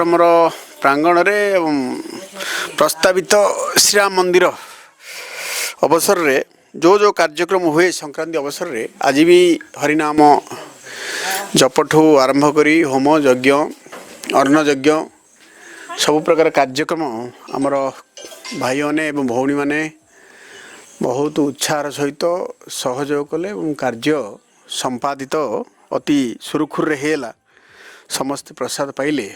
ଆଶ୍ରମର ପ୍ରାଙ୍ଗଣରେ ଏବଂ ପ୍ରସ୍ତାବିତ ଶ୍ରୀରାମ ମନ୍ଦିର ଅବସରରେ ଯେଉଁ ଯେଉଁ କାର୍ଯ୍ୟକ୍ରମ ହୁଏ ସଂକ୍ରାନ୍ତି ଅବସରରେ, ଆଜି ବି ହରିନାମ ଜପଠୁ ଆରମ୍ଭ କରି ହୋମ ଯଜ୍ଞ, ଅନ୍ନ ଯଜ୍ଞ, ସବୁ ପ୍ରକାର କାର୍ଯ୍ୟକ୍ରମ ଆମର ଭାଇମାନେ ଏବଂ ଭଉଣୀମାନେ ବହୁତ ଉତ୍ସାହର ସହିତ ସହଯୋଗ କଲେ ଏବଂ କାର୍ଯ୍ୟ ସମ୍ପାଦିତ ଅତି ସୁରୁଖୁରୁରେ ହେଇଗଲା। ସମସ୍ତେ ପ୍ରସାଦ ପାଇଲେ।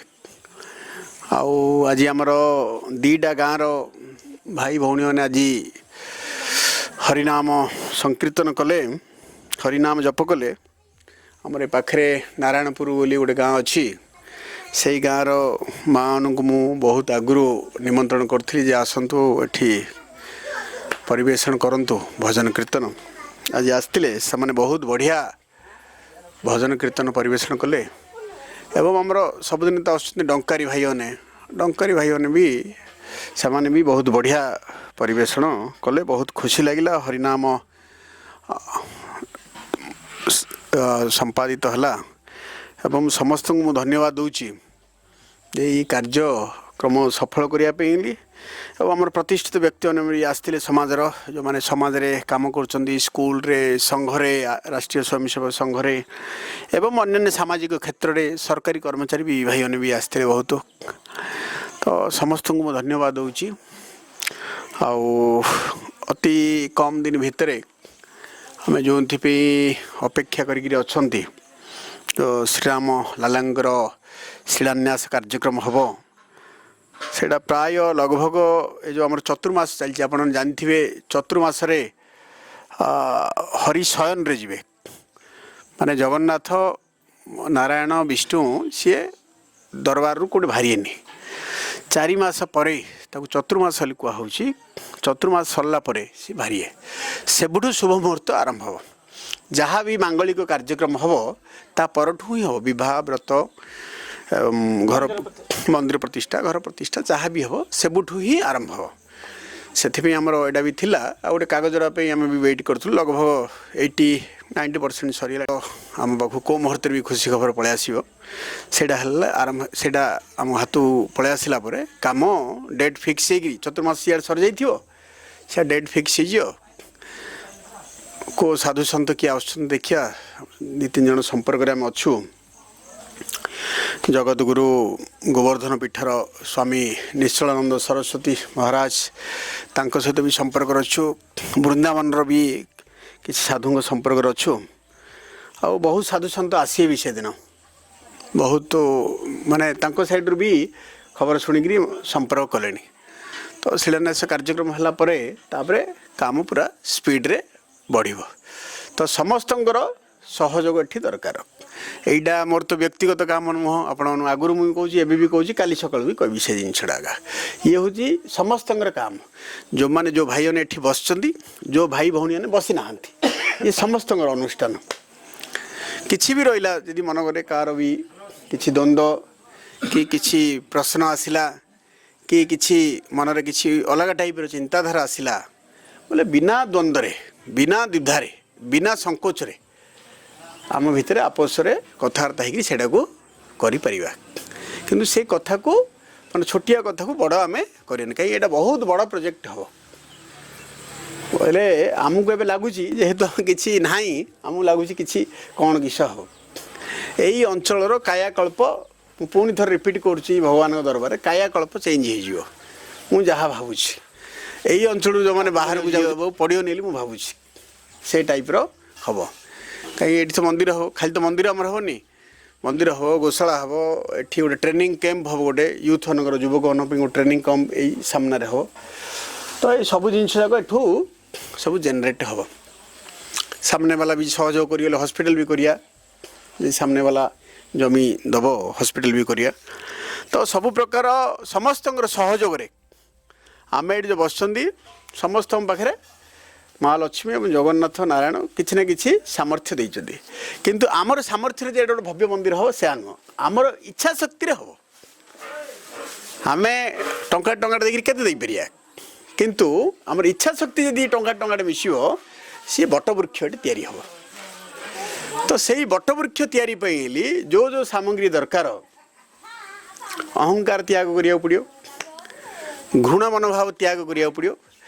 ଆଉ ଆଜି ଆମର ଦୁଇଟା ଗାଁର ଭାଇ ଭଉଣୀମାନେ ଆଜି ହରିନାମ ସଂକୀର୍ତ୍ତନ କଲେ, ହରିନାମ ଜପ କଲେ। ଆମର ଏ ପାଖରେ ନାରାୟଣପୁର ବୋଲି ଗୋଟେ ଗାଁ ଅଛି। ସେଇ ଗାଁର ମାଆମାନଙ୍କୁ ମୁଁ ବହୁତ ଆଗରୁ ନିମନ୍ତ୍ରଣ କରିଥିଲି ଯେ ଆସନ୍ତୁ, ଏଠି ପରିବେଷଣ କରନ୍ତୁ ଭଜନ କୀର୍ତ୍ତନ। ଆଜି ଆସିଥିଲେ ସେମାନେ, ବହୁତ ବଢ଼ିଆ ଭଜନ କୀର୍ତ୍ତନ ପରିବେଷଣ କଲେ। ଏବଂ ଆମର ସବୁଦିନ ତ ଆସୁଛନ୍ତି ଡଙ୍କାରୀ ଭାଇମାନେ। ଡଙ୍କାରୀ ଭାଇମାନେ ବି, ସେମାନେ ବି ବହୁତ ବଢ଼ିଆ ପରିବେଷଣ କଲେ। ବହୁତ ଖୁସି ଲାଗିଲା। ହରିନାମ ସମ୍ପାଦିତ ହେଲା ଏବଂ ସମସ୍ତଙ୍କୁ ମୁଁ ଧନ୍ୟବାଦ ଦେଉଛି ଯେ ଏଇ କାର୍ଯ୍ୟକ୍ରମ ସଫଳ କରିବା ପାଇଁ ବୋଲି। ଏବଂ ଆମର ପ୍ରତିଷ୍ଠିତ ବ୍ୟକ୍ତିମାନେ ବି ଆସିଥିଲେ, ସମାଜର ଯେଉଁମାନେ ସମାଜରେ କାମ କରୁଛନ୍ତି, ସ୍କୁଲରେ, ସଂଘରେ, ରାଷ୍ଟ୍ରୀୟ ସ୍ୱୟଂସେବକ ସଂଘରେ ଏବଂ ଅନ୍ୟାନ୍ୟ ସାମାଜିକ କ୍ଷେତ୍ରରେ, ସରକାରୀ କର୍ମଚାରୀ ବି ଭାଇମାନେ ବି ଆସିଥିଲେ ବହୁତ। ତ ସମସ୍ତଙ୍କୁ ମୁଁ ଧନ୍ୟବାଦ ଦେଉଛି। ଆଉ ଅତି କମ୍ ଦିନ ଭିତରେ ଆମେ ଯେଉଁଥିପାଇଁ ଅପେକ୍ଷା କରିକିରି ଅଛନ୍ତି, ତ ଶ୍ରୀରାମ ଲାଲାଙ୍କର ଶିଳାନ୍ୟାସ କାର୍ଯ୍ୟକ୍ରମ ହେବ। ସେଇଟା ପ୍ରାୟ ଲଗଭଗ ଏ ଯେଉଁ ଆମର ଚତୁର୍ମାସ ଚାଲିଛି, ଆପଣ ଜାଣିଥିବେ, ଚତୁର୍ମାସରେ ହରିଶୟନରେ ଯିବେ। ମାନେ ଜଗନ୍ନାଥ, ନାରାୟଣ, ବିଷ୍ଣୁ ସିଏ ଦରବାରରୁ କେଉଁଠି ବାହାରିବେନି 4 ମାସ ପରେ। ତାକୁ ଚତୁର୍ମାସ ବୋଲି କୁହାହେଉଛି। ଚତୁର୍ମାସ ସରିଲା ପରେ ସିଏ ବାହାରିବେ। ସେବୁଠୁ ଶୁଭ ମୁହୂର୍ତ୍ତ ଆରମ୍ଭ ହେବ। ଯାହା ବି ମାଙ୍ଗଳିକ କାର୍ଯ୍ୟକ୍ରମ ହେବ, ତା ପରଠୁ ହିଁ ହେବ। ବିବାହ, ବ୍ରତ ଏବଂ ଘର ମନ୍ଦିର ପ୍ରତିଷ୍ଠା, ଘର ପ୍ରତିଷ୍ଠା ଯାହା ବି ହେବ, ସେବୁଠୁ ହିଁ ଆରମ୍ଭ ହେବ। ସେଥିପାଇଁ ଆମର ଏଇଟା ବି ଥିଲା। ଆଉ ଗୋଟେ କାଗଜର ପାଇଁ ଆମେ ବି ୱେଟ୍ କରୁଥିଲୁ। ଲଗଭଗ 80-90% ସରିଗଲା। ଆମ ପାଖକୁ କେଉଁ ମୁହୂର୍ତ୍ତରେ ବି ଖୁସି ଖବର ପଳେଇ ଆସିବ। ସେଇଟା ହେଲା ଆରମ୍ଭ। ସେଇଟା ଆମ ହାତକୁ ପଳେଇ ଆସିଲା ପରେ କାମ ଡେଟ୍ ଫିକ୍ସ ହେଇକିରି, ଚତୁର୍ମାସ ଇଆଡ଼େ ସରିଯାଇଥିବ, ସେ ଡେଟ୍ ଫିକ୍ସ ହେଇଯିବ। କେଉଁ ସାଧୁ ସନ୍ଥ କିଏ ଆସୁଛନ୍ତି ଦେଖିବା। ଦୁଇ ତିନି ଜଣ ସମ୍ପର୍କରେ ଆମେ ଅଛୁ। ଜଗତଗୁରୁ ଗୋବର୍ଦ୍ଧନ ପୀଠର ସ୍ୱାମୀ ନିଶ୍ଚଳାନନ୍ଦ ସରସ୍ୱତୀ ମହାରାଜ, ତାଙ୍କ ସହିତ ବି ସମ୍ପର୍କରେ ଅଛୁ। ବୃନ୍ଦାବନର ବି କିଛି ସାଧୁଙ୍କ ସମ୍ପର୍କରେ ଅଛୁ। ଆଉ ବହୁତ ସାଧୁ ସନ୍ଥ ଆସିବେ ବି ସେଦିନ। ବହୁତ ମାନେ ତାଙ୍କ ସାଇଡ଼ରୁ ବି ଖବର ଶୁଣିକିରି ସମ୍ପର୍କ କଲେଣି। ତ ଶିଳାନ୍ୟାସ କାର୍ଯ୍ୟକ୍ରମ ହେଲା ପରେ ତାପରେ କାମ ପୁରା ସ୍ପିଡ଼ରେ ବଢ଼ିବ। ତ ସମସ୍ତଙ୍କର ସହଯୋଗ ଏଠି ଦରକାର। ଏଇଟା ମୋର ତ ବ୍ୟକ୍ତିଗତ କାମ ନୁହଁ। ଆପଣମାନଙ୍କୁ ଆଗରୁ ମୁଁ କହୁଛି, ଏବେ ବି କହୁଛି, କାଲି ସକାଳୁ ବି କହିବି ସେ ଜିନିଷଟା ଆଗା। ଇଏ ହେଉଛି ସମସ୍ତଙ୍କର କାମ। ଯେଉଁମାନେ, ଯେଉଁ ଭାଇମାନେ ଏଠି ବସିଛନ୍ତି, ଯେଉଁ ଭାଇ ଭଉଣୀମାନେ ବସିନାହାନ୍ତି, ଇଏ ସମସ୍ତଙ୍କର ଅନୁଷ୍ଠାନ। କିଛି ବି ରହିଲା ଯଦି ମନକରେ କାହାର ବି କିଛି ଦ୍ୱନ୍ଦ୍ୱ କି କିଛି ପ୍ରଶ୍ନ ଆସିଲା କି କିଛି ମନରେ କିଛି ଅଲଗା ଟାଇପ୍ର ଚିନ୍ତାଧାରା ଆସିଲା ବୋଲେ, ବିନା ଦ୍ୱନ୍ଦ୍ୱରେ, ବିନା ଦ୍ୱିଧାରେ, ବିନା ସଂକୋଚରେ ଆମ ଭିତରେ ଆପୋଷରେ କଥାବାର୍ତ୍ତା ହେଇକି ସେଇଟାକୁ କରିପାରିବା। କିନ୍ତୁ ସେ କଥାକୁ, ମାନେ ଛୋଟିଆ କଥାକୁ ବଡ଼ ଆମେ କରିବାନି। କାହିଁକି ଏଇଟା ବହୁତ ବଡ଼ ପ୍ରୋଜେକ୍ଟ ହେବ ବୋଇଲେ ଆମକୁ ଏବେ ଲାଗୁଛି, ଯେହେତୁ କିଛି ନାହିଁ, ଆମକୁ ଲାଗୁଛି କିଛି କ'ଣ କିସ ହେବ। ଏଇ ଅଞ୍ଚଳର କାୟାକଳ୍ପ, ମୁଁ ପୁଣି ଥରେ ରିପିଟ୍ କରୁଛି, ଭଗବାନଙ୍କ ଦରବାରରେ କାୟାକଳ୍ପ ଚେଞ୍ଜ ହେଇଯିବ। ମୁଁ ଯାହା ଭାବୁଛି, ଏଇ ଅଞ୍ଚଳରୁ ଯେଉଁମାନେ ବାହାରକୁ ଯାଉ ପଡ଼ିବନି ବୋଲି ମୁଁ ଭାବୁଛି। ସେ ଟାଇପ୍ର ହେବ। କାହିଁକି ଏଠି ତ ମନ୍ଦିର ହେବ, ଖାଲି ତ ମନ୍ଦିର ଆମର ହେବନି। ମନ୍ଦିର ହେବ, ଗୋଶାଳା ହେବ, ଏଠି ଗୋଟେ ଟ୍ରେନିଂ କ୍ୟାମ୍ପ ହେବ, ଗୋଟେ ୟୁଥ୍ ମାନଙ୍କର, ଯୁବକମାନଙ୍କ ପାଇଁ ଗୋଟେ ଟ୍ରେନିଂ କ୍ୟାମ୍ପ ଏଇ ସାମ୍ନାରେ ହେବ। ତ ଏଇ ସବୁ ଜିନିଷ ଯାକ ଏଠୁ ସବୁ ଜେନେରେଟ୍ ହେବ। ସାମନେ ବାଲା ବି ସହଯୋଗ କରିଗଲେ ହସ୍ପିଟାଲ ବି କରିବା। ଯଦି ସାମନେ ବାଲା ଜମି ଦେବ, ହସ୍ପିଟାଲ ବି କରିବା। ତ ସବୁ ପ୍ରକାର ସମସ୍ତଙ୍କର ସହଯୋଗରେ ଆମେ ଏଠି ଯେଉଁ ବସିଛନ୍ତି, ସମସ୍ତଙ୍କ ପାଖରେ ମା ଲକ୍ଷ୍ମୀ ଏବଂ ଜଗନ୍ନାଥ, ନାରାୟଣ କିଛି ନା କିଛି ସାମର୍ଥ୍ୟ ଦେଇଛନ୍ତି। କିନ୍ତୁ ଆମର ସାମର୍ଥ୍ୟରେ ଯେ ଏଇଟା ଗୋଟେ ଭବ୍ୟ ମନ୍ଦିର ହେବ, ସେୟା ନୁହଁ। ଆମର ଇଚ୍ଛା ଶକ୍ତିରେ ହେବ। ଆମେ ଟଙ୍କା ଟଙ୍କାଟେ ଦେଇକିରି କେତେ ଦେଇପାରିବା? କିନ୍ତୁ ଆମର ଇଚ୍ଛା ଶକ୍ତି ଯଦି ଟଙ୍କା ଟଙ୍କାଟେ ମିଶିବ, ସିଏ ବଟବୃକ୍ଷ ଏଠି ତିଆରି ହେବ। ତ ସେଇ ବଟବୃକ୍ଷ ତିଆରି ପାଇଁ ହେଲି ଯେଉଁ ଯେଉଁ ସାମଗ୍ରୀ ଦରକାର ଅହଙ୍କାର ତ୍ୟାଗ କରିବାକୁ ପଡ଼ିବ, ଘୃଣା ମନୋଭାବ ତ୍ୟାଗ କରିବାକୁ ପଡ଼ିବ,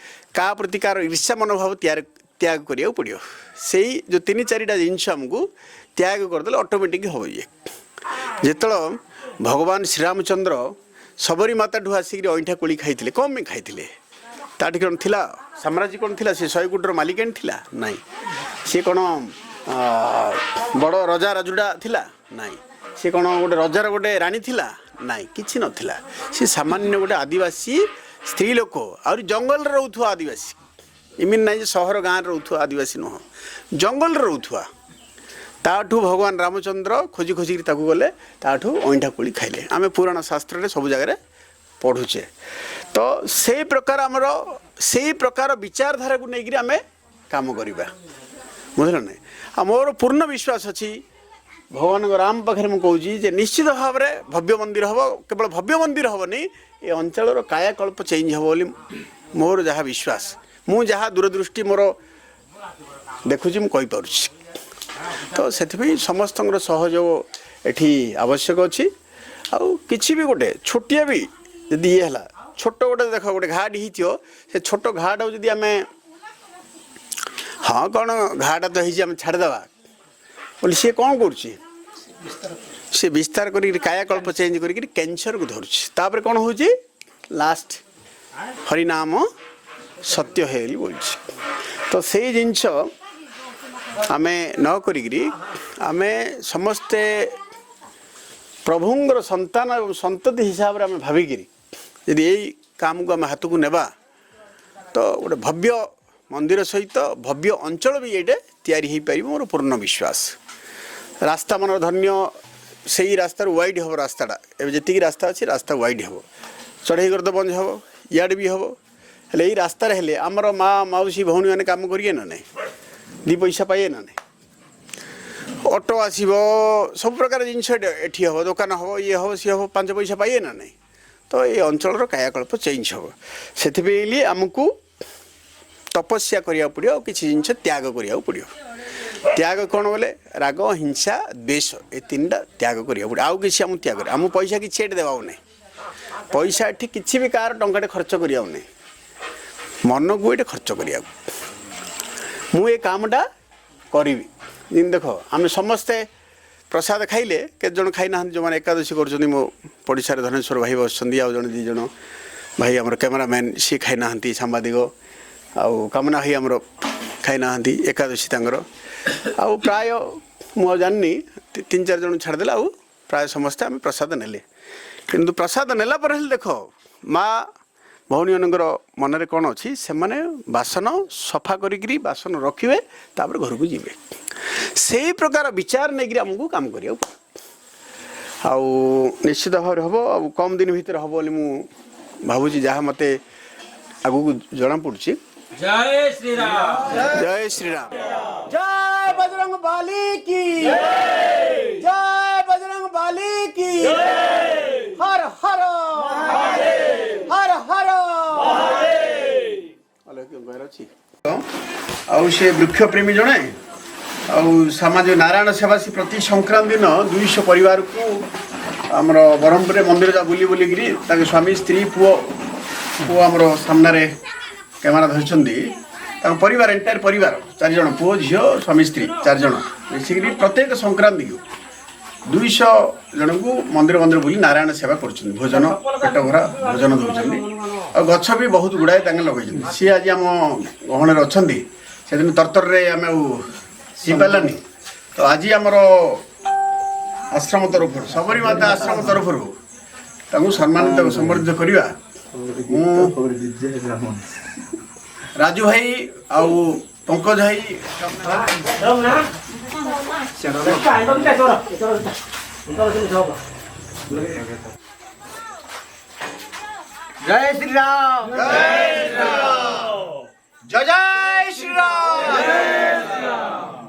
କାହା ପ୍ରତି କାହାର ଈର୍ଷା ମନୋଭାବ ତ୍ୟାଗ କରିବାକୁ ପଡ଼ିବ। ସେଇ ଯେଉଁ ତିନି ଚାରିଟା ଜିନିଷ ଆମକୁ ତ୍ୟାଗ କରିଦେଲେ ଅଟୋମେଟିକ୍ ହେବ ଇଏ। ଯେତେବେଳେ ଭଗବାନ ଶ୍ରୀରାମଚନ୍ଦ୍ର ଶବରୀ ମାତାଠୁ ଆସିକିରି ଅଇଁଠା କୋଳି ଖାଇଥିଲେ, କ'ଣ ପାଇଁ ଖାଇଥିଲେ? ତାଠି କ'ଣ ଥିଲା? ସାମ୍ରାଜ୍ୟ କ'ଣ ଥିଲା? ସେ 100 କୋଟିର ମାଲିକାଣୀ ଥିଲା? ନାଇଁ। ସିଏ କ'ଣ ବଡ଼ ରଜା ରାଜୁଡ଼ା ଥିଲା? ନାଇଁ। ସିଏ କ'ଣ ଗୋଟେ ରଜାର ଗୋଟେ ରାଣୀ ଥିଲା? ନାଇଁ, କିଛି ନଥିଲା। ସେ ସାମାନ୍ୟ ଗୋଟେ ଆଦିବାସୀ ସ୍ତ୍ରୀ ଲୋକ, ଆହୁରି ଜଙ୍ଗଲରେ ରହୁଥିବା ଆଦିବାସୀ। ଏମିତି ନାହିଁ ଯେ ସହର ଗାଁରେ ରହୁଥିବା ଆଦିବାସୀ ନୁହଁ, ଜଙ୍ଗଲରେ ରହୁଥିବା। ତାଠୁ ଭଗବାନ ରାମଚନ୍ଦ୍ର ଖୋଜି ଖୋଜିକିରି ତାକୁ ଗଲେ, ତାଠୁ ଅଇଁଠା କୋଳି ଖାଇଲେ। ଆମେ ପୁରାଣ ଶାସ୍ତ୍ରରେ ସବୁ ଜାଗାରେ ପଢ଼ୁଛେ। ତ ସେଇ ପ୍ରକାର ଆମର ସେଇ ପ୍ରକାର ବିଚାରଧାରାକୁ ନେଇକରି ଆମେ କାମ କରିବା, ବୁଝିଲ ନାଇଁ? ଆଉ ମୋର ପୂର୍ଣ୍ଣ ବିଶ୍ୱାସ ଅଛି ଭଗବାନଙ୍କ ରାମ ପାଖରେ, ମୁଁ କହୁଛି ଯେ ନିଶ୍ଚିତ ଭାବରେ ଭବ୍ୟ ମନ୍ଦିର ହେବ। କେବଳ ଭବ୍ୟ ମନ୍ଦିର ହେବନି, ଏ ଅଞ୍ଚଳର କାୟାକଳ୍ପ ଚେଞ୍ଜ ହେବ ବୋଲି ମୋର ଯାହା ବିଶ୍ୱାସ, ମୁଁ ଯାହା ଦୂରଦୃଷ୍ଟି ମୋର ଦେଖୁଛି, ମୁଁ କହିପାରୁଛି। ତ ସେଥିପାଇଁ ସମସ୍ତଙ୍କର ସହଯୋଗ ଏଠି ଆବଶ୍ୟକ ଅଛି। ଆଉ କିଛି ବି ଗୋଟେ ଛୋଟିଆ ବି ଯଦି ଇଏ ହେଲା, ଛୋଟ ଗୋଟେ ଦେଖ ଗୋଟେ ଘାଟି ହେଇଥିବ, ସେ ଛୋଟ ଘାଟାକୁ ଯଦି ଆମେ ହଁ କ'ଣ ଘାଟା ତ ହେଇଛି ଆମେ ଛାଡ଼ିଦେବା ବୋଲି, ସିଏ କ'ଣ କରୁଛି? ସେ ବିସ୍ତାର କରିକିରି କାୟାକଳ୍ପ ଚେଞ୍ଜ କରିକିରି କ୍ୟାନ୍ସରକୁ ଧରୁଛି। ତାପରେ କ'ଣ ହେଉଛି? ଲାଷ୍ଟ ହରିନାମ ସତ୍ୟ ହେ ବୋଲି ବୋଲୁଛି। ତ ସେଇ ଜିନିଷ ଆମେ ନ କରିକିରି ଆମେ ସମସ୍ତେ ପ୍ରଭୁଙ୍କର ସନ୍ତାନ ଏବଂ ସନ୍ତତି ହିସାବରେ ଆମେ ଭାବିକିରି ଯଦି ଏଇ କାମକୁ ଆମେ ହାତକୁ ନେବା, ତ ଗୋଟେ ଭବ୍ୟ ମନ୍ଦିର ସହିତ ଭବ୍ୟ ଅଞ୍ଚଳ ବି ଏଇଟା ତିଆରି ହେଇପାରିବ, ମୋର ପୂର୍ଣ୍ଣ ବିଶ୍ୱାସ। ରାସ୍ତା ମାନର ଧନ୍ୟ ସେଇ ରାସ୍ତାରୁ ୱାଇଡ଼ ହେବ ରାସ୍ତାଟା। ଏବେ ଯେତିକି ରାସ୍ତା ଅଛି, ରାସ୍ତା ୱାଇଡ଼ ହେବ, ଚଢ଼େଇ ଗର୍ଦ ବନ୍ଦ ହେବ, ଇଆଡ଼େ ବି ହେବ। ହେଲେ ଏଇ ରାସ୍ତାରେ ହେଲେ ଆମର ମା ମାଉସୀ ଭଉଣୀମାନେ କାମ କରିବେ ନା ନାହିଁ? ଦୁଇ ପଇସା ପାଇବେ ନା ନାହିଁ? ଅଟୋ ଆସିବ, ସବୁ ପ୍ରକାର ଜିନିଷ ଏଠି ହେବ, ଦୋକାନ ହେବ, ଇଏ ହେବ, ସିଏ ହେବ, ପାଞ୍ଚ ପଇସା ପାଇବେ ନା ନାହିଁ? ତ ଏଇ ଅଞ୍ଚଳର କାୟାକଳ୍ପ ଚେଞ୍ଜ ହେବ। ସେଥିପାଇଁ ଆମକୁ ତପସ୍ୟା କରିବାକୁ ପଡ଼ିବ ଆଉ କିଛି ଜିନିଷ ତ୍ୟାଗ କରିବାକୁ ପଡ଼ିବ। ତ୍ୟାଗ କ'ଣ ବୋଲେ ରାଗ, ହିଂସା, ଦ୍ୱେଷ, ଏ ତିନିଟା ତ୍ୟାଗ କରିବାକୁ ପଡ଼ିବ। ଆଉ କିଛି ଆମକୁ ତ୍ୟାଗ କରିବା, ଆମକୁ ପଇସା କିଛି ଏଠି ଦେବାକୁ ନାହିଁ। ପଇସା ଏଠି କିଛି ବି କାହାର ଟଙ୍କାଟେ ଖର୍ଚ୍ଚ କରିବାକୁ ନାହିଁ, ମନକୁ ଏଇଟା ଖର୍ଚ୍ଚ କରିବାକୁ। ମୁଁ ଏ କାମଟା କରିବି। ଯେମିତି ଦେଖ, ଆମେ ସମସ୍ତେ ପ୍ରସାଦ ଖାଇଲେ, କେତେ ଜଣ ଖାଇନାହାନ୍ତି ଯେଉଁମାନେ ଏକାଦଶୀ କରୁଛନ୍ତି। ମୋ ପଡ଼ିଶାରେ ଧନେଶ୍ୱର ଭାଇ ବସିଛନ୍ତି, ଆଉ ଜଣେ ଦୁଇ ଜଣ ଭାଇ ଆମର କ୍ୟାମେରାମ୍ୟାନ୍, ସିଏ ଖାଇନାହାନ୍ତି, ସାମ୍ବାଦିକ, ଆଉ କାମନା ଭାଇ ଆମର ଖାଇନାହାନ୍ତି, ଏକାଦଶୀ ତାଙ୍କର। ଆଉ ପ୍ରାୟ ମୁଁ ଆଉ ଜାଣିନି, ତିନି ଚାରି ଜଣ ଛାଡ଼ିଦେଲେ ଆଉ ପ୍ରାୟ ସମସ୍ତେ ଆମେ ପ୍ରସାଦ ନେଲେ। କିନ୍ତୁ ପ୍ରସାଦ ନେଲା ପରେ ହେଲେ ଦେଖ, ମା ଭଉଣୀମାନଙ୍କର ମନରେ କ'ଣ ଅଛି? ସେମାନେ ବାସନ ସଫା କରିକିରି ବାସନ ରଖିବେ, ତାପରେ ଘରକୁ ଯିବେ। ସେଇ ପ୍ରକାର ବିଚାର ନେଇକିରି ଆମକୁ କାମ କରିବାକୁ ପଡ଼ିବ। ଆଉ ନିଶ୍ଚିତ ଭାବରେ ହେବ, ଆଉ କମ୍ ଦିନ ଭିତରେ ହେବ ବୋଲି ମୁଁ ଭାବୁଛି, ଯାହା ମୋତେ ଆଗକୁ ଜଣାପଡ଼ୁଛି। ଜୟ ଶ୍ରୀରାମ। ଜୟ ଶ୍ରୀରାମ। ଜୟ ବଜରଙ୍ଗ ବାଲି କି ଜୟ, ବଜରଙ୍ଗ ବାଲି କି ହର ହର ହର ହର। ଅଛି ଆଉ ସେ ବୃକ୍ଷ ପ୍ରେମୀ ଜଣେ, ଆଉ ସାମାଜିକ ନାରାୟଣ ସେବା। ସେ ପ୍ରତି ସଂକ୍ରାନ୍ତି ଦିନ 200 ପରିବାରକୁ ଆମର ବ୍ରହ୍ମପୁରରେ ମନ୍ଦିର ଯା ବୁଲି ବୁଲିକିରି ତାଙ୍କ ସ୍ୱାମୀ, ସ୍ତ୍ରୀ, ପୁଅ, ପୁଅ ଆମର ସାମ୍ନାରେ କ୍ୟାମେରା ଧରିଛନ୍ତି, ତାଙ୍କ ପରିବାର, ଏଣ୍ଟାୟାର ପରିବାର, ଚାରିଜଣ ପୁଅ, ଝିଅ, ସ୍ୱାମୀ, ସ୍ତ୍ରୀ, ଚାରିଜଣ ମିଶିକିରି ପ୍ରତ୍ୟେକ ସଂକ୍ରାନ୍ତିକୁ 200 ଜଣଙ୍କୁ ମନ୍ଦିର ମନ୍ଦିର ବୁଲି ନାରାୟଣ ସେବା କରୁଛନ୍ତି। ଭୋଜନ, ପେଟ ଭରା ଭୋଜନ ଦେଉଛନ୍ତି। ଆଉ ଗଛ ବି ବହୁତ ଗୁଡ଼ାଏ ତାଙ୍କେ ଲଗେଇଛନ୍ତି। ସିଏ ଆଜି ଆମ ଗହଣରେ ଅଛନ୍ତି, ସେଦିନ ତରତରରେ ଆମେ ଆଉ ହେଇପାରିଲାନି। ତ ଆଜି ଆମର ଆଶ୍ରମ ତରଫରୁ, ଶବରୀମାତା ଆଶ୍ରମ ତରଫରୁ ତାଙ୍କୁ ସମ୍ମାନିତ ସମ୍ବର୍ଦ୍ଧିତ କରିବା। ମୁଁ ରାଜୁ ଭାଇ ଆଉ ପଙ୍କଜ ଭାଇ। ଜୟ ଶ୍ରୀରାମ, ଜୟ ଜୟ ଶ୍ରୀରାମ,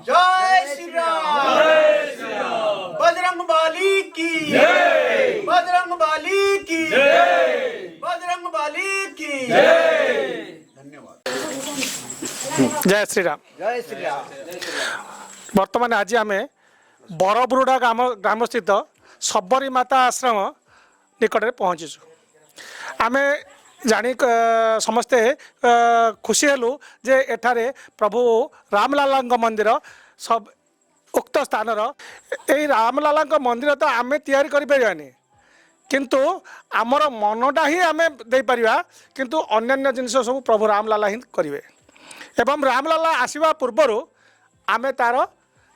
ଜୟ ଶ୍ରୀରାମ, ବଜରଙ୍ଗ ବାଲି କି, ବଜରଙ୍ଗ ବାଲି କି, ବଜରଙ୍ଗ ବାଲି କି। ଧନ୍ୟବାଦ। ଜୟ ଶ୍ରୀରାମ। ଜୟ ଶ୍ରୀରାମ। ବର୍ତ୍ତମାନ ଆଜି ଆମେ ବରବୁରୁଡ଼ା ଗ୍ରାମସ୍ଥିତ ଶବରୀ ମାତା ଆଶ୍ରମ ନିକଟରେ ପହଞ୍ଚିଛୁ। ଆମେ ଜାଣି ସମସ୍ତେ ଖୁସି ହେଲୁ ଯେ ଏଠାରେ ପ୍ରଭୁ ରାମଲାଲାଙ୍କ ମନ୍ଦିର ସବ ଉକ୍ତ ସ୍ଥାନର ଏଇ ରାମଲାଲାଙ୍କ ମନ୍ଦିର ତ ଆମେ ତିଆରି କରିପାରିବାନି, କିନ୍ତୁ ଆମର ମନଟା ହିଁ ଆମେ ଦେଇପାରିବା। କିନ୍ତୁ ଅନ୍ୟାନ୍ୟ ଜିନିଷ ସବୁ ପ୍ରଭୁ ରାମଲାଲା ହିଁ କରିବେ। ଏବଂ ରାମଲାଲା ଆସିବା ପୂର୍ବରୁ ଆମେ ତାର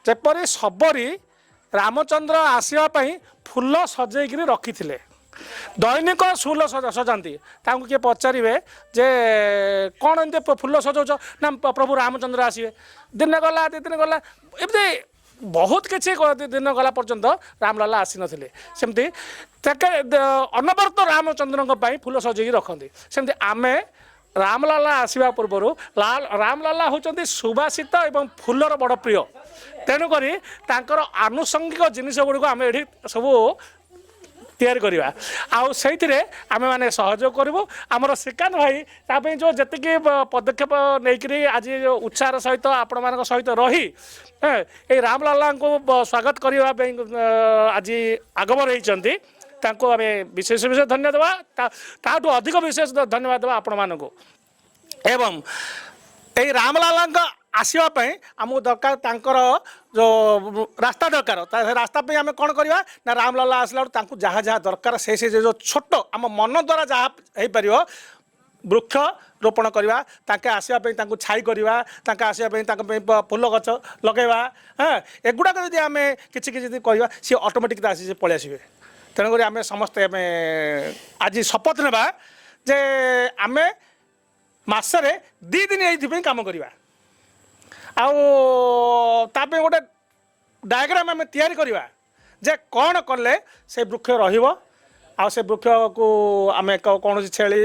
ଯେପରି ଶବରୀ ରାମଚନ୍ଦ୍ର ଆସିବା ପାଇଁ ଫୁଲ ସଜେଇକିରି ରଖିଥିଲେ, ଦୈନିକ ଫୁଲ ସଜାନ୍ତି। ତାଙ୍କୁ କିଏ ପଚାରିବେ ଯେ କ'ଣ ଏମିତି ଫୁଲ ସଜାଉଛ? ନା, ପ୍ରଭୁ ରାମଚନ୍ଦ୍ର ଆସିବେ। ଦିନେ ଗଲା, 2 ଦିନ ଗଲା, ଏମିତି ବହୁତ କିଛି ଦିନ ଗଲା ପର୍ଯ୍ୟନ୍ତ ରାମଲାଲା ଆସିନଥିଲେ। ସେମିତି ତାକେ ଅନବରତ ରାମଚନ୍ଦ୍ରଙ୍କ ପାଇଁ ଫୁଲ ସଜେଇକି ରଖନ୍ତି। ସେମିତି ଆମେ ରାମଲାଲା ଆସିବା ପୂର୍ବରୁ, ରାମଲାଲା ହେଉଛନ୍ତି ସୁବାସିତ ଏବଂ ଫୁଲର ବଡ଼ ପ୍ରିୟ। ତେଣୁକରି ତାଙ୍କର ଆନୁଷଙ୍ଗିକ ଜିନିଷ ଗୁଡ଼ିକୁ ଆମେ ଏଠି ସବୁ ତିଆରି କରିବା ଆଉ ସେଇଥିରେ ଆମେମାନେ ସହଯୋଗ କରିବୁ। ଆମର ଶ୍ରୀକାନ୍ତ ଭାଇ ତା ପାଇଁ ଯେଉଁ ଯେତିକି ପଦକ୍ଷେପ ନେଇକରି ଆଜି ଯେଉଁ ଉତ୍ସାହର ସହିତ ଆପଣମାନଙ୍କ ସହିତ ରହି ଏଇ ରାମଲାଲାଙ୍କୁ ସ୍ୱାଗତ କରିବା ପାଇଁ ଆଜି ଆଗଭର ହେଇଛନ୍ତି, ତାଙ୍କୁ ଆମେ ବିଶେଷ ବିଶେଷ ଧନ୍ୟବାଦ ଦେବା। ତାଠୁ ଅଧିକ ବିଶେଷ ଧନ୍ୟବାଦ ଦେବା ଆପଣମାନଙ୍କୁ। ଏବଂ ଏଇ ରାମଲାଲାଙ୍କ ଆସିବା ପାଇଁ ଆମକୁ ଦରକାର ତାଙ୍କର ଯେଉଁ ରାସ୍ତା ଦରକାର। ତା ସେ ରାସ୍ତା ପାଇଁ ଆମେ କ'ଣ କରିବା ନା, ରାମଲାଲା ଆସିଲା ବେଳକୁ ତାଙ୍କୁ ଯାହା ଯାହା ଦରକାର, ସେ ସେ ଯେଉଁ ଛୋଟ ଆମ ମନ ଦ୍ୱାରା ଯାହା ହେଇପାରିବ, ବୃକ୍ଷ ରୋପଣ କରିବା, ତାଙ୍କେ ଆସିବା ପାଇଁ ତାଙ୍କୁ ଛାଇ କରିବା, ତାଙ୍କେ ଆସିବା ପାଇଁ ତାଙ୍କ ପାଇଁ ଫୁଲ ଗଛ ଲଗାଇବା। ହଁ, ଏଗୁଡ଼ାକ ଯଦି ଆମେ କିଛି କିଛି ଯଦି କରିବା, ସିଏ ଅଟୋମେଟିକ୍ ଆସି ସେ ପଳେଇ ଆସିବେ। ତେଣୁକରି ଆମେ ସମସ୍ତେ ଆମେ ଆଜି ଶପଥ ନେବା ଯେ ଆମେ ମାସରେ 2 ଦିନ ଏଇଥିପାଇଁ କାମ କରିବା। ଆଉ ତା ପାଇଁ ଗୋଟେ ଡାଇଗ୍ରାମ ଆମେ ତିଆରି କରିବା ଯେ କ'ଣ କଲେ ସେ ବୃକ୍ଷ ରହିବ ଆଉ ସେ ବୃକ୍ଷକୁ ଆମେ କୌଣସି ଛେଳି,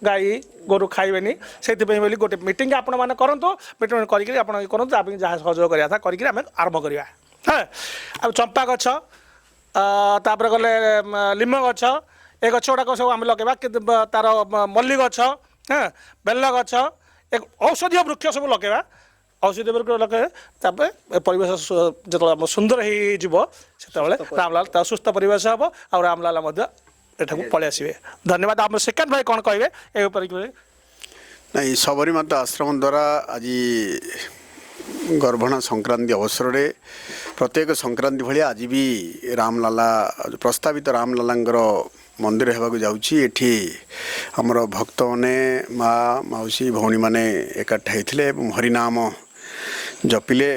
ଗାଈ, ଗୋରୁ ଖାଇବେନି। ସେଇଥିପାଇଁ ବୋଲି ଗୋଟେ ମିଟିଂ ଆପଣମାନେ କରନ୍ତୁ। ମିଟିଂ କରିକିରି ଆପଣ ଇଏ କରନ୍ତୁ। ତା ପାଇଁ ଯାହା ସହଯୋଗ କରିବା କଥା କରିକିରି ଆମେ ଆରମ୍ଭ କରିବା। ହଁ, ଆଉ ଚମ୍ପା ଗଛ, ତାପରେ ଗଲେ ଲିମ ଗଛ, ଏ ଗଛ ଗୁଡ଼ାକ ସବୁ ଆମେ ଲଗେଇବା। କିନ୍ତୁ ତାର ମଲ୍ଲି ଗଛ, ହଁ, ବେଲ ଗଛ, ଏ ଔଷଧୀୟ ବୃକ୍ଷ ସବୁ ଲଗେଇବା। ଔଷଧୀୟ ବୃକ୍ଷ ଲଗେଇବେ, ତାପରେ ଏ ପରିବେଶ ଯେତେବେଳେ ଆମ ସୁନ୍ଦର ହେଇଯିବ, ସେତେବେଳେ ରାମଲାଲ ତା ସୁସ୍ଥ ପରିବେଶ ହେବ ଆଉ ରାମଲାଲା ମଧ୍ୟ ଏଠାକୁ ପଳେଇ ଆସିବେ। ଧନ୍ୟବାଦ। ଆମର ଶ୍ରୀକାନ୍ତ ଭାଇ କ'ଣ କହିବେ ଏ ଉପରେ? ନାଇଁ, ଶବରୀମାତା ଆଶ୍ରମ ଦ୍ୱାରା ଆଜି ଗର୍ଭଣା ସଂକ୍ରାନ୍ତି ଅବସରରେ ପ୍ରତ୍ୟେକ ସଂକ୍ରାନ୍ତି ଭଳିଆ ଆଜି ବି ରାମଲାଲା, ପ୍ରସ୍ତାବିତ ରାମଲାଲାଙ୍କର ମନ୍ଦିର ହେବାକୁ ଯାଉଛି। ଏଠି ଆମର ଭକ୍ତମାନେ, ମା, ମାଉସୀ, ଭଉଣୀମାନେ ଏକାଠି ହେଇଥିଲେ ଏବଂ ହରିନାମ ଜପିଲେ।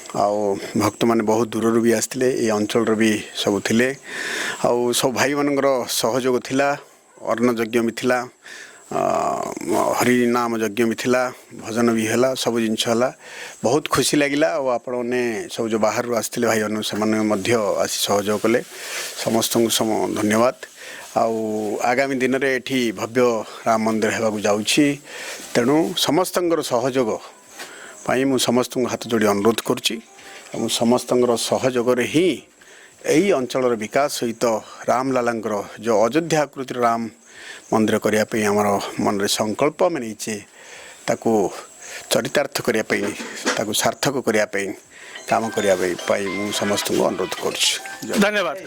ଆଉ ଭକ୍ତମାନେ ବହୁତ ଦୂରରୁ ବି ଆସିଥିଲେ, ଏଇ ଅଞ୍ଚଳର ବି ସବୁ ଥିଲେ ଆଉ ସବୁ ଭାଇମାନଙ୍କର ସହଯୋଗ ଥିଲା। ଅନ୍ନ ଯଜ୍ଞ ବି ଥିଲା, ହରିନାମ ଯଜ୍ଞ ବି ଥିଲା, ଭଜନ ବି ହେଲା, ସବୁ ଜିନିଷ ହେଲା। ବହୁତ ଖୁସି ଲାଗିଲା। ଆଉ ଆପଣମାନେ ସବୁ ଯେଉଁ ବାହାରୁ ଆସିଥିଲେ ଭାଇମାନେ, ସେମାନେ ମଧ୍ୟ ଆସି ସହଯୋଗ କଲେ। ସମସ୍ତଙ୍କୁ ଧନ୍ୟବାଦ। ଆଉ ଆଗାମୀ ଦିନରେ ଏଠି ଭବ୍ୟ ରାମ ମନ୍ଦିର ହେବାକୁ ଯାଉଛି। ତେଣୁ ସମସ୍ତଙ୍କର ସହଯୋଗ ପାଇଁ ମୁଁ ସମସ୍ତଙ୍କୁ ହାତ ଯୋଡ଼ି ଅନୁରୋଧ କରୁଛି ଏବଂ ସମସ୍ତଙ୍କର ସହଯୋଗରେ ହିଁ ଏହି ଅଞ୍ଚଳର ବିକାଶ ସହିତ ରାମଲାଲାଙ୍କର ଯେଉଁ ଅଯୋଧ୍ୟା ଆକୃତିର ରାମ ମନ୍ଦିର କରିବା ପାଇଁ ଆମର ମନରେ ସଂକଳ୍ପ ଆମେ ନେଇଛେ, ତାକୁ ଚରିତାର୍ଥ କରିବା ପାଇଁ, ତାକୁ ସାର୍ଥକ କରିବା ପାଇଁ କାମ କରିବା ପାଇଁ ମୁଁ ସମସ୍ତଙ୍କୁ ଅନୁରୋଧ କରୁଛି। ଧନ୍ୟବାଦ।